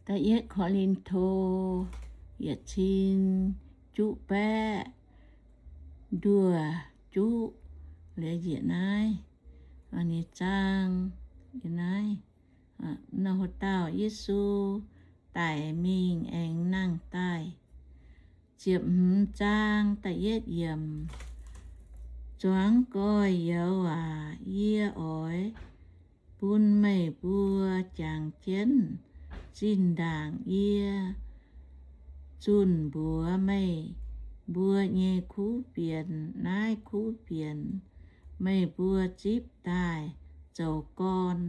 Da'yietv Ko^lin^to yietc cin juqv baeqv nduoh juqv, liuz njiec naaiv, ninh zaang, naaiv, nor haaix dauh Yesu daic mingh aengx nangh daaih. Ziepc hmz zaang da'yietv yiemc. Zuangx gorx-youz aac, yie oix bun meih mbuo jangx jienv zinh ndaangc yie zunh mbuox meih mbuo nyei kuv fienx. Naaiv kuv fienx meih mbuo zipv daaih zoux gorn,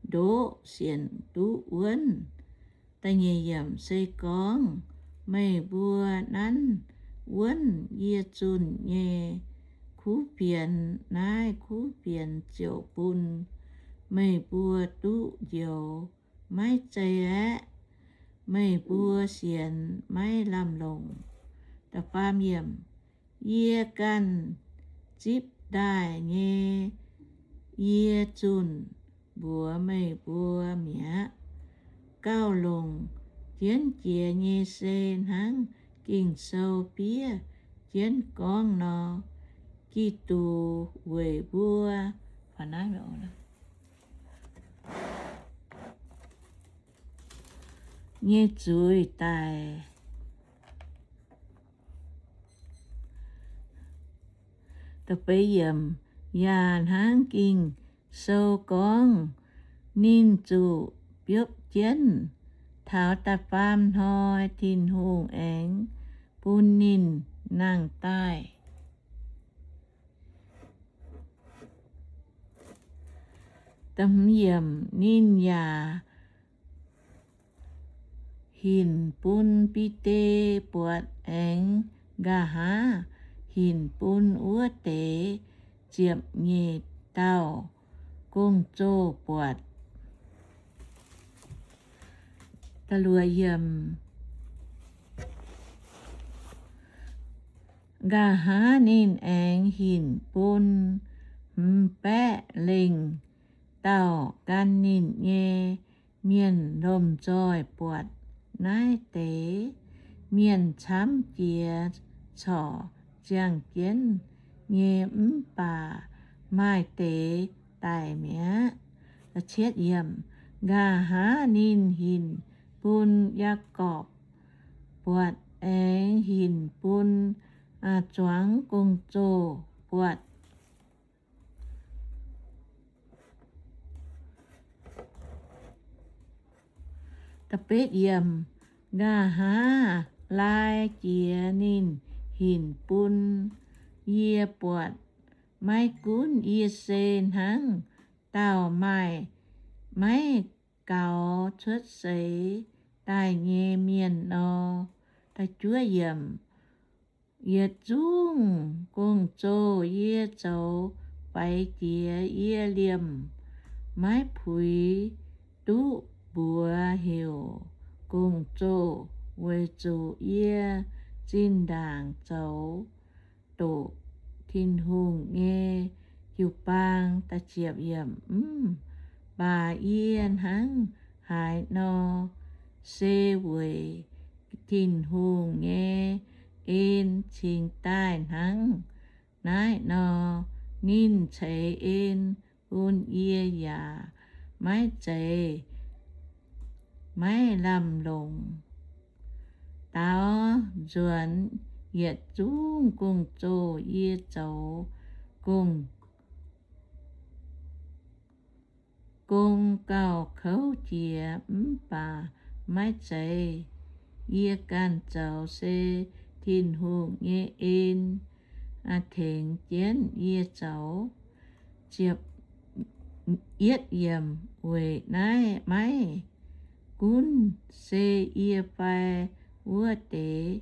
ndoqv sienx duqv wuonv. Da'nyeic yiemc, se gorngv meih mbuo nanv wuonv yie zunh nyei kuv fienx, naaiv kuv fienx ziouc bun meih mbuo duqv njoux, maiv zei aeqv, meih mbuo sienx maiv lamh longc. Da'faam yiemc, yie ganh zipv daaih nyei, yie zunh mbuox meih mbuo mi'aqv. Gauh longc jienv jiex nyei se hnangv Ging-Sou fiev jienv gorngv nor, Giduc weic mbuo nyei zuiz daic. Yaac hnangv Ging-Sou gorngv, ninh zuqc biopv jienv. Taux da'faam hnoi Tin-Hungh aengx bun ninh nangh daaih. Ninh yaac hinc bun Bide buatc aengx nqa'haav hinc bun wuov deix ziepc nyeic dauh gong-zoh buatc. Nqa'haav ninh aengx hinc bun hmz baeqv lengh dauh gan ninh nyei mienh lomh nzoih buatc. Naaiv deix mienh camv jiex corc ziangh jienv nyei, mv baac maaih deix daic mi'aqv. Nqa'haav ninh hinc bun Yaagorpc buatc aengx hinc bun zuangx gong-zoh buatc. Nqa'haav lai jiex ninh hinc bun yie buatc. Maiv gunv yie se hnangv dauh maaih maiv gaux cuotv seix daaih nyei mienh nor, yietc zungv gong-zoh yie zoux faix jiex yie liemh, maiv puix duqv mbuox heuc gong-zoh, weic zuqc yie zinh ndaangc zoux doqc Tin-Hungh nyei jiu-baang. Mv baac yie hnangv haaix nor, se weic Tin-Hungh nyei en cingx daaih hnangv naaiv nor. Ninh ceix en bun yie yaac maiv zeiz maiv lamh longc. Daaux nzuonx yietc zungv gong-zoh yie zoux gong gong gauh kouv jiex, mv baac maiv zeiz yie ganh zoux, se Tin-Hungh nyei en tengx jienv yie zoux. Weic naaiv maiv gunv se yie fai wuov deix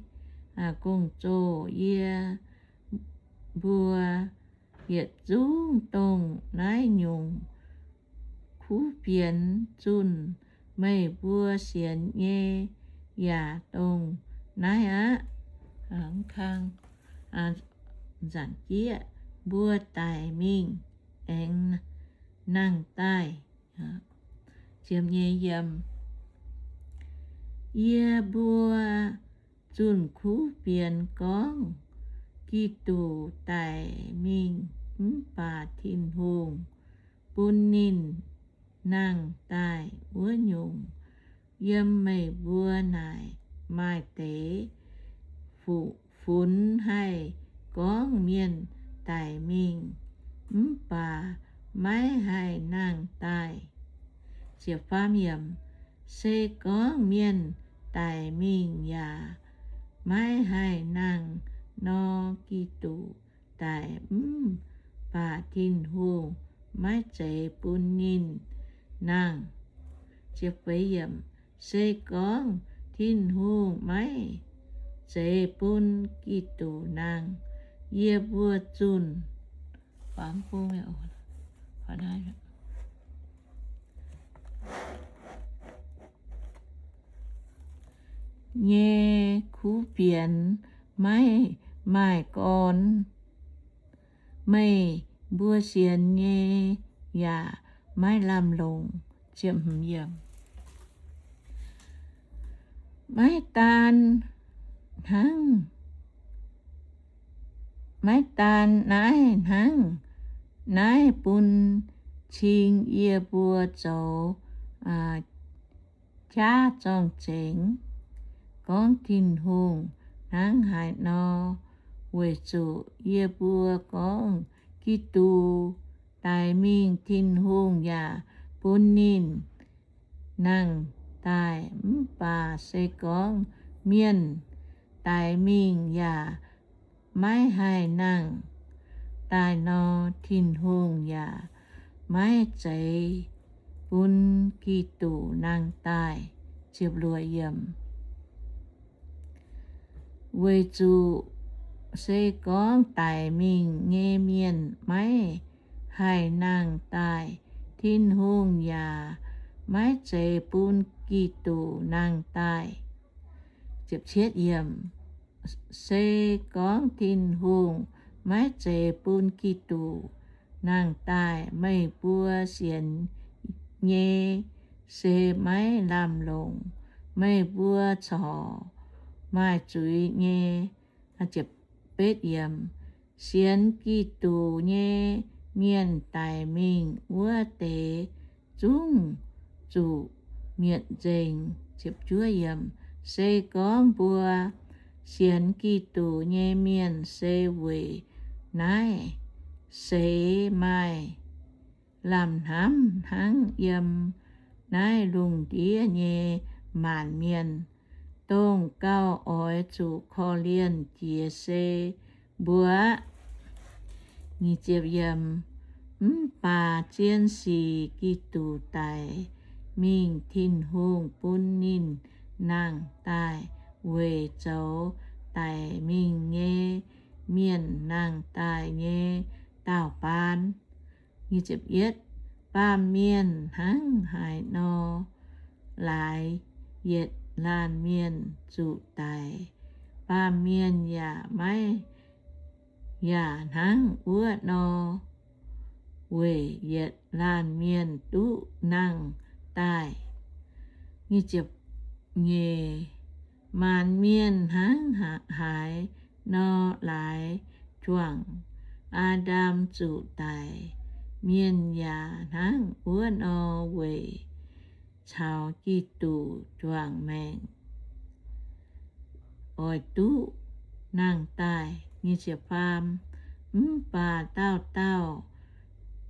gong-zoh, yie mbuo yietc zungv dongh naaiv nyungc kuv fienx zunh meih mbuo sienx nyei yaac dongh naaiv aqv. Nzanc jieqv mbuo daic mingh aengx nangh daaih. Yie mbuo zunh kuv fienx gorngv Giduc daic mingh mv baac Tin-Hungh bun ninh nangh daaih wuov nyungc, yiem meih mbuo naaic maaih deix funx haih gorngv mienh daic mingh mv baac maiv haih nangh daaih. Se gorngv mienh daic mingh yaac maiv haih nangh nor, Giduc daic mv baac Tin-Hungh maiv zeiz bun ninh nangh. Se gorngv Tin-Hungh maiv zeiz bun Giduc nangh, yie mbuo zunh nyei kuv fienx maiv maaih gorn. Meih mbuo sienx nyei yaac maiv lamh longc. Maiv daan hnangv, maiv daan naaiv hnangv, naaiv bun cing yie mbuo zoux jaav zorng-zengx gorngv Tin-Hungh hnangv haaix nor, weic zuqc yie mbuo gorngv Giduc daic mingh, Tin-Hungh yaac bun ninh nangh daaih. Mv baac se gorngv mienh daic mingh yaac maiv haih nangh daaih nor, Tin-Hungh yaac maiv zeiz bun Giduc nangh daaih. Weic zuqc se gorngv daic mingh nyei mienh maiv haih nangh daaih, Tin-Hungh yaac maiv zeiz bun Giduc nangh daaih. Se gorngv Tin-Hungh maiv zeiz bun Giduc nangh daaih, meih mbuo sienx nyei se maiv lamh longc. Meih mbuo corc maaih zuiz nyei. Sienx Giduc nyei mienh daic mingh wuov deix zungv zuqc mietc nzengc. Se gorngv mbuo sienx Giduc nyei mienh se weic naaiv seix maaih lamh hnamv hnangv yiem naaiv lungh ndiev nyei maanc mienh, dongh gauh oix zuqc korv-lienh jiex se mbuo aqv. Mv baac zien sic Giduc daic mingh, Tin-Hungh bun ninh nangh daaih weic zoux daic mingh nyei mienh nangh daaih nyei daauh baan. Baamh mienh hnangv haaix nor laaix yietc laanh mienh zuqc daic, baamh mienh yaac maiv yaac hnangv wuov nor weic yietc laanh mienh duqv nangh daaih. Nyeic, maanc mienh hnangv haaix nor laaix juangc Aa^ndam zuqc daic, mienh yaac hnangv wuov nor weic caux Giduc juangc maengc oix duqv nangh daaih. Mv baac dauh dauh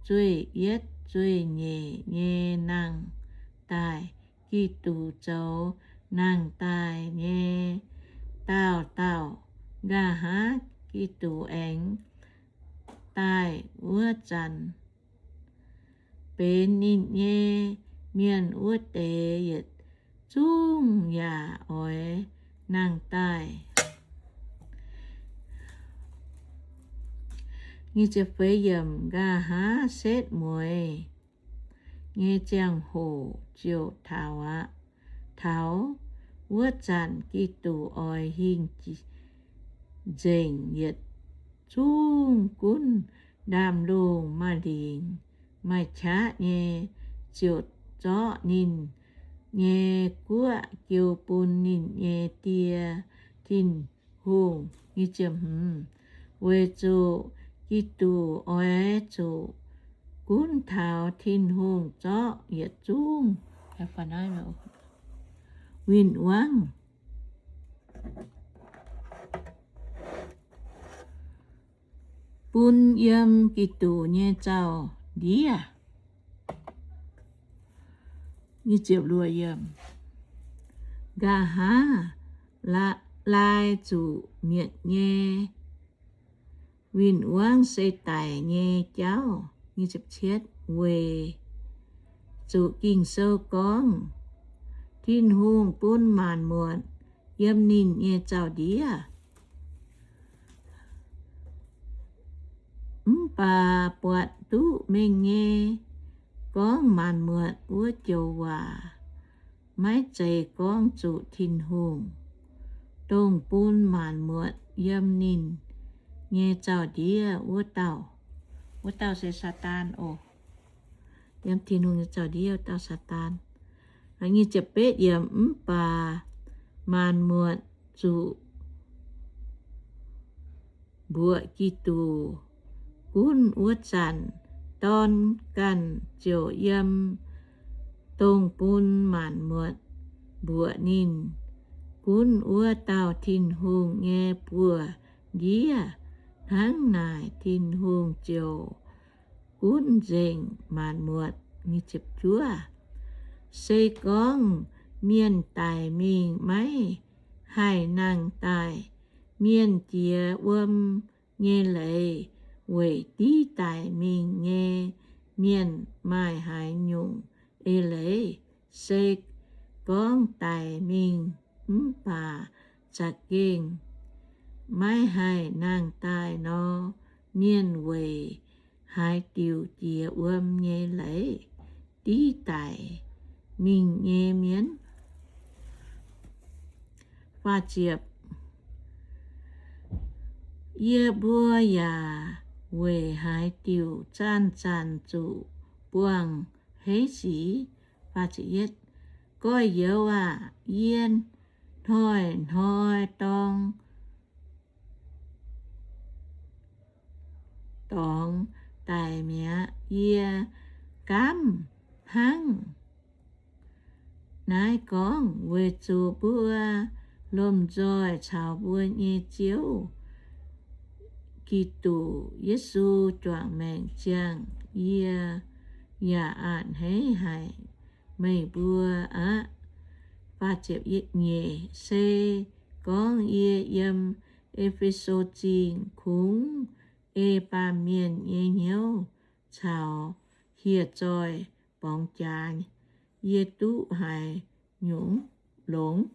zueih yietv zueih nyeic nyei nangh daaih. Giduc zoux nangh daaih nyei dauh dauh, nqa'haav Giduc aengx daaih wuov zanc, benx ninh nyei mienh wuov deix yietc zungv yaac oix nangh daaih. Nqa'haav setv mueiz nyei ziangh hoc ziouc taux aqv. Taux wuov zanc Giduc oix hingh nzengc yietc zungv gunv ndaamv-lungh maaih lingc maaih qaqv nyei, ziouc zorqv ninh nyei guoqv jiu bun ninh nyei Die, Tin-Hungh. Weic zuqc Giduc oix zuqc gunv taux Tin-Hungh zorqv yietc zungv win-wangv bun yiem Giduc nyei zaux-ndiev. Nqa'haav laai zuqc mietc nyei win-wangv se daic nyei jauv. Weic zuqc Ging-Sou gorngv, Tin-Hungh bun maanc muotc yiem ninh nyei zaux-ndiev. Mv baac buatc duqv mengh nyei gorngv maanc muotc wuov joux waac, maiv zeiz gorngv zuqc Tin-Hungh, dongh bun maanc muotc yiem ninh nyei zaux-ndiev wuov dauh. Wuov dauh se Saadaan oc. Yiem Tin-Hungh nyei zaux-ndiev wuov dauh Saadaan. Mv baac maanc muotc zuqc mbuoqc Giduc gunv wuov zanc, dorn ganh ziouc yiem, dongh bun maanc muotc mbuoqc ninh gunv wuov dauh Tin-Hungh nyei buoz-ndiev. Hnangv naaic Tin-Hungh ziouc gunv nzengc maanc muotc. Se gorngv mienh daic mingh maiv haih nangh daaih, mienh jiex wuom nyei leiz weic div daic mingh nyei mienh maaih haaix nyungc eix leiz? Se gorngv daic mingh mv baac za'gengh maiv haih nangh daaih nor, mienh weic haaix diuc jiex wuom nyei leiz div daic mingh nyei mienh? Yie mbuo yaac weic haaix diuc zanc-zanc zuqc buangh heiv sic? Gorx-youz aah! Yie hnoi-hnoi dorngx dorngx daic mi'aqv. Yie gaamv hnangv naaiv gorngv weic zuqc mbuo lomh nzoih caux mbuo nyei Ziouv, Giduc Yesu, juangc maengc ziangh. Yie yaac a'hneiv haic meih mbuo aqv. Se gorngv yie yiem E^fe^so Zingh kungx ei baamh mienh nyei hnyouv caux hieh zoih borngz jaax, yie duqv haaix nyungc longx?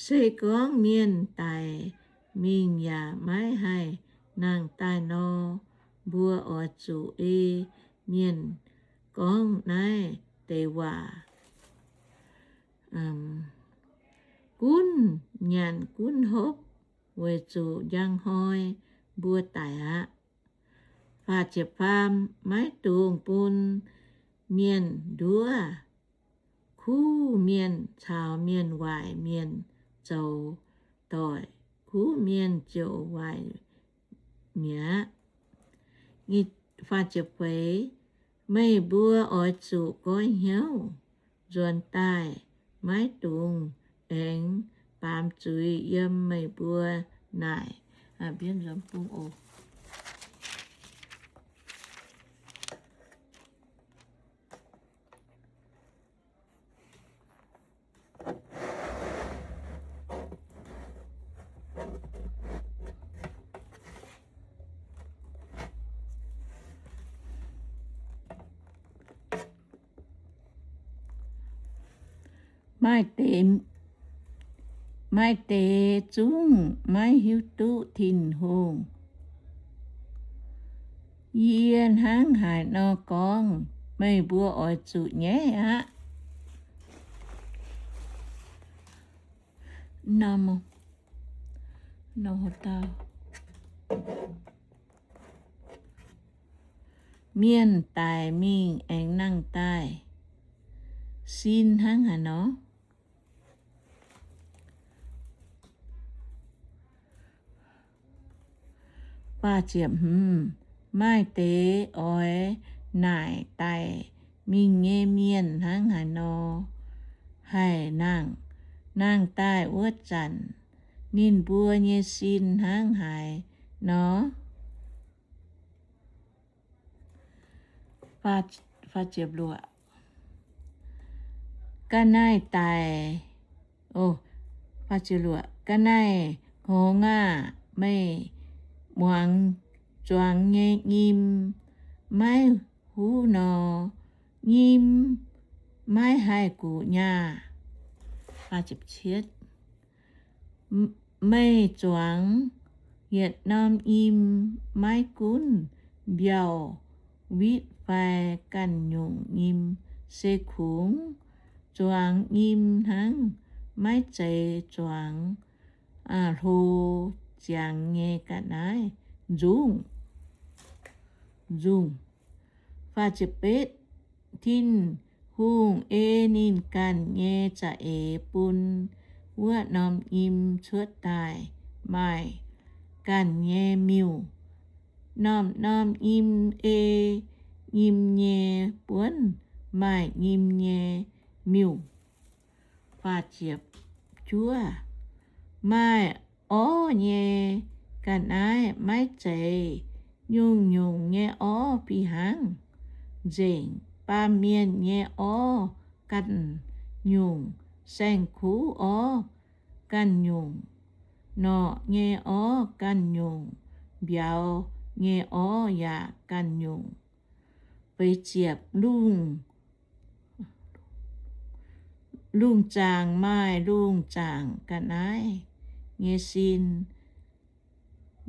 Se gorngv mienh daic mingh yaac maiv haih nangh daaih nor, mbuo oix zuqc ei mienh gorngv naaiv deix waac gunv nyanc gunv hopv, weic zuqc njang hnoi mbuo daic aqv. Maiv dungx bun mienh nduov. Kuv mienh caux mienh waaic mienh zoux doic, kuv mienh ziouc waaic mi'aqv. Meih mbuo oix zuqc goiv hnyouv nzuonx daaih. Maiv dungx aengx baamz zuiz yiem meih mbuo naaic. Maaih deix, maaih deix zungv maiv hiuv duqv Tin-Hungh. Yie hnangv haaix nor gorngv, meih mbuo oix zuqc nyaiv aqv. Mienh daic mingh aengx nangh daaih. sin hnangv haaix nor. Maaih deix oix naaic daic mingh nyei mienh hnangv haaix nor haih nangh, nangh daaih wuov zanc, ninh mbuo nyei sin hnangv haaix nor. Ga'naaiv daic, ga'naaiv hngongx aah! Meih muangx zuangx nyei nyim maiv huv nor, nyim maiv haih guqc nyaah. Meih zuangx yietc norm nyim maiv gunv mbiauh witv fai ganh nyungc nyim, se kungx zuangx nyim hnangv, maiv zeiz zuangx hlo ziangx nyei ga'naaiv nzungv, nzungh. Tin-Hungh ei ninh ganh nyei za'eix bun wuov norm nyim cuotv daaih maaih ganh nyei miuh. Norm-norm nyim ei nyim nyei buonv maaih nyim nyei miuh. Maaih orv nyei ga'naaiv maiv zeiz nyungc-nyungc nyei orv fih hnangv. Nzengc baamh mienh nyei orv ganh nyungc, saeng-kuv orv ganh nyungc, norqc nyei orv ganh nyungc, mbiauz nyei orv yaac ganh nyungc. Lungh zaangc maaih lungh zaangc ga'naaiv nyei sin,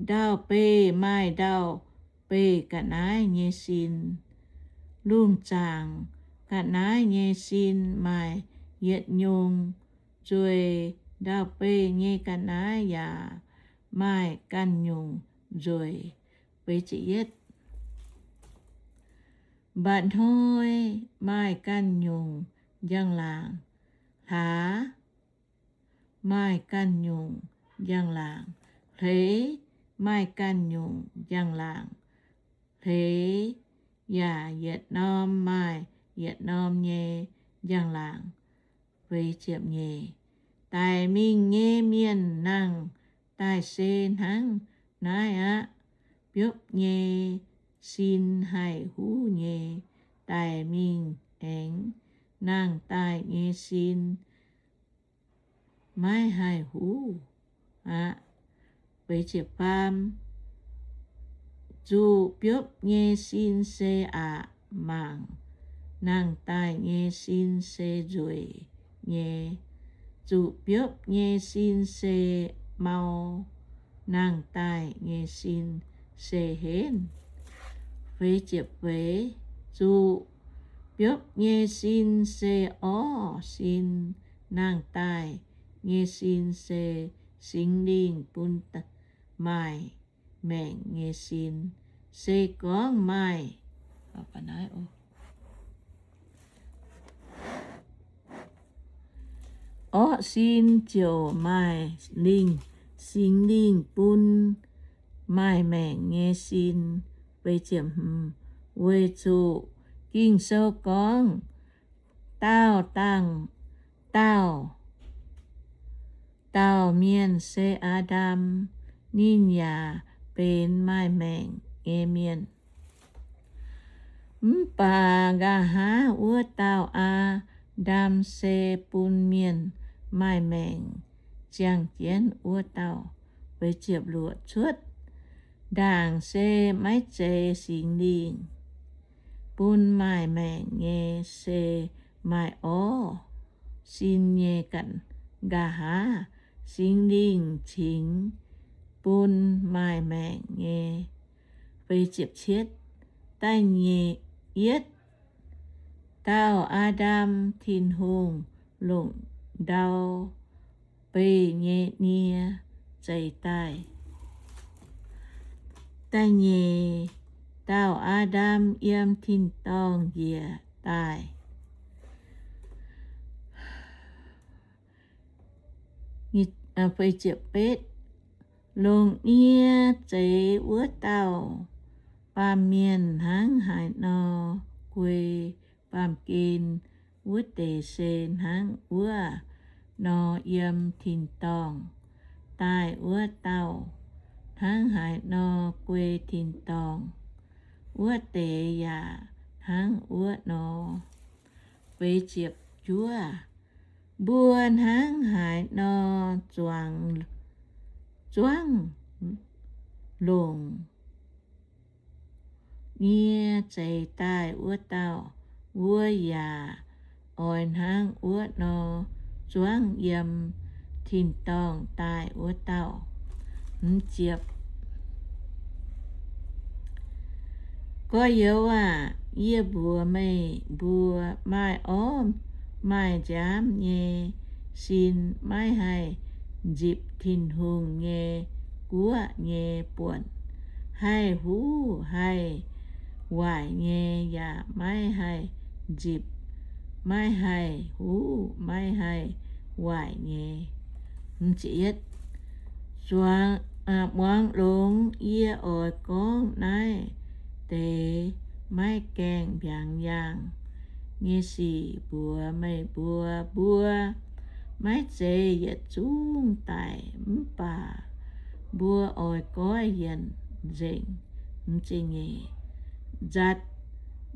ndau-beih maaih ndau-beih ga'naaiv nyei sin. Lungh zaangc ga'naaiv nyei sin maaih yietc nyungc nzueic, ndau-beih nyei ga'naaiv yaac maaih ganh nyungc nzueic. Mba'hnoi maaih ganh nyungc njang-laangc, hlaax maaih ganh nyungc njang-laangc, hleix maaih ganh nyungc njang-laangc. Hleix yaac yietc norm maaih yietc norm nyei njang-laangc. Daic mingh nyei mienh nangh daaih se hnangv naaiv aqv. Biopv nyei sin haih huv nyei, daic mingh aengx nangh daaih nyei sin maiv haih huv aqv. Zuqc biopv nyei sin se aqc mangc, nangh daaih nyei sin se nzueic nyei. Zuqc biopv nyei sin se mau, nangh daaih nyei sin se henv. Zuqc biopv nyei sin se orv sin, nangh daaih nyei sin se Singx Lingh bun maaih maengc nyei sin. Se gorngv maaih orv sin ziouc maaih lingh, Singx Lingh bun maaih maengc nyei sin. Weic zuqc Ging-Sou gorngv, Dauh dangh dauh dauh mienh se Aa^ndam, ninh yaac benx maaih maengc nyei mienh. Mv baac nqa'haav wuov dauh Aa^ndam se bun mienh maaih maengc ziangh jienv wuov dauh. Cuotv ndaangc se maiv zeiz Singx Lingh bun maaih maengc nyei, se maaih orv sin nyei nqa'haav Singx Lingh cingx bun maaih maengc nyei. Da'nyeic, yietv dauh Aa^ndam, Tin-Hungh longc ndau-beih nyei nie zeix daaih. Da'nyeic dauh Aa^ndam yiem tin-dorngh njiec daaih. Longc nie zeix wuov dauh baamh mienh hnangv haaix nor guei baamh gen, wuov deix se hnangv wuov nor yiem tin-dorngh daaih wuov dauh. Hnangv haaix nor guei tin-dorngh, wuov deix yaac hnangv wuov nor. Feix ziepc juov. Mbuo hnangv haaix nor zuangx, zuangv longc nie zeix daaih wuov dauh, mbuo yaac oix hnangv wuov nor zuangv yiem tin-dorngh daaih wuov dauh. Gorx-youz aac, yie mbuox meih mbuo, maaih orv maaih nziaamv nyei sin maiv haih nzipc Tin-Hungh nyei guoqv nyei buonc. Haih huv haih waaic nyei yaac maiv haih nzipc, maiv haih huv, maiv haih waaic nyei. Muangx longx yie oix gorngv naaiv deix maiv gaengh mbiaangx yaangh nyei sic mbuox meih mbuo. Mbuo maiv zeiz yietc zungv daic, mv baac mbuo oix goiv yienc nzengc. Nzatc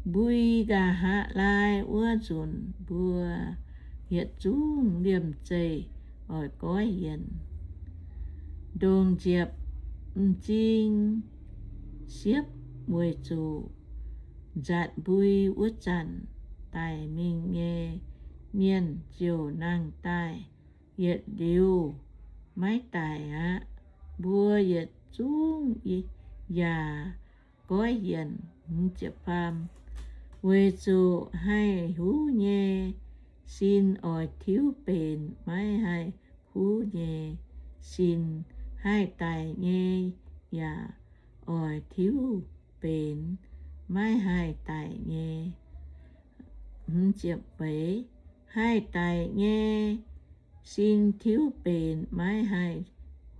mbui nqa'haav laai wuov nzunc, mbuo yietc zungv liemh zeih oix goiv yienc. Ndongc nziepc m'zing siepv, weic zuqc nzatc mbui wuov zanc daic mingh nyei mienh ziouc nangh daaih, yietc liuz maiv daic aqv. Mbuo yietc zungv yaac goiv yienc. Weic zuqc haih huv nyei sin oix tiuv benx maiv haih huv nyei sin, haih daic nyei yaac oix tiuv benx maiv haih daic nyei. Haih daic nyei sin tiuv benx maiv haih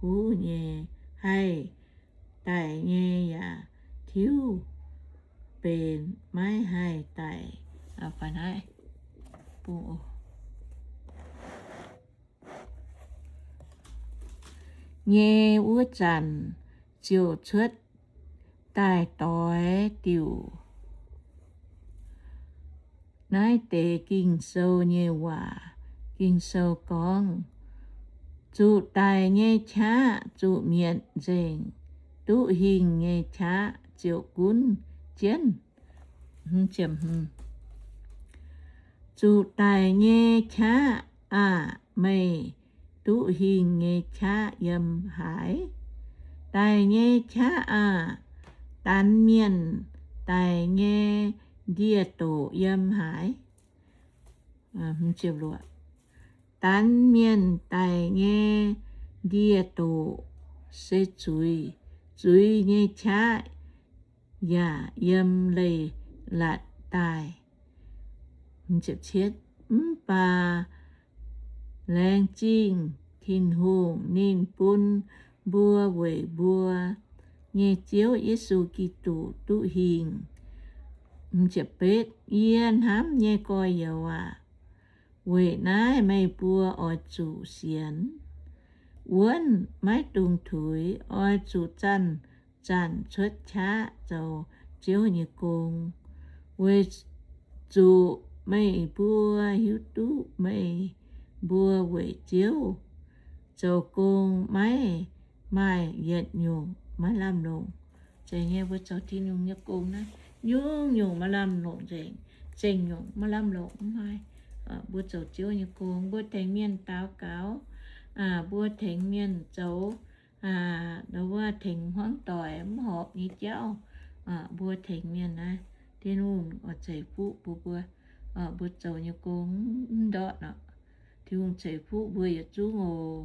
huv nyei, haih daic nyei yaac tiuv benx maiv haih daic. Nyei wuov zanc ziouc cuotv daaih doix diuc naaiv deix Ging-Sou nyei waac. Ging-Sou gorngv, zuqc daic nyei qaqv zuqc mietc nzengc, duqv hingh nyei qaqv ziouc gunv jienv. Zuqc daic nyei qaqv aah! Meih duqv hingh nyei qaqv yiem haaix? Daic nyei qaqv aah! Danx mienh daic nyei ndie-doqc yiem haaix? Danx mienh daic nyei ndie-doqc se zuiz. Zuiz nyei qaqv yaac yiem leiz-latc daaih. Mv baac laengz zingh Tin-Hungh, ninh bun mbuo weic mbuo nyei Ziouv Yesu Giduc duqv hingh. Yie hnamv nyei gorx-youz aac, weic naaiv meih mbuo oix zuqc sienx, wuonv maiv dungx tuix, oix zuqc zanc-zanc cuotv qaqv zoux Ziouv nyei gong, weic zuqc meih mbuo hiuv duqv meih mbuo weic Ziouv zoux gong maiv maaih yietc nyungc maiv lamh longc. Zeiz nyei, mbuo zoux Tin-Hungh nyei gong naaiv, nyungc-nyungc maiv lamh longc nzengc, zengc nyungc maiv lamh longc mv maaih. Mbuo zoux Ziouv nyei gong, mbuo tengx mienh daux gaux, mbuo tengx mienh zoux, wuov tengx hmuangv doic mv horpc nyei jauv, mbuo tengx mienh naaiv, Tin-Hungh oix ceix fuqv bun mbuo. Mbuo zoux nyei gong mv ndortv nor, Tin-Hungh ceix fuqv mbuo yietc zungv oc.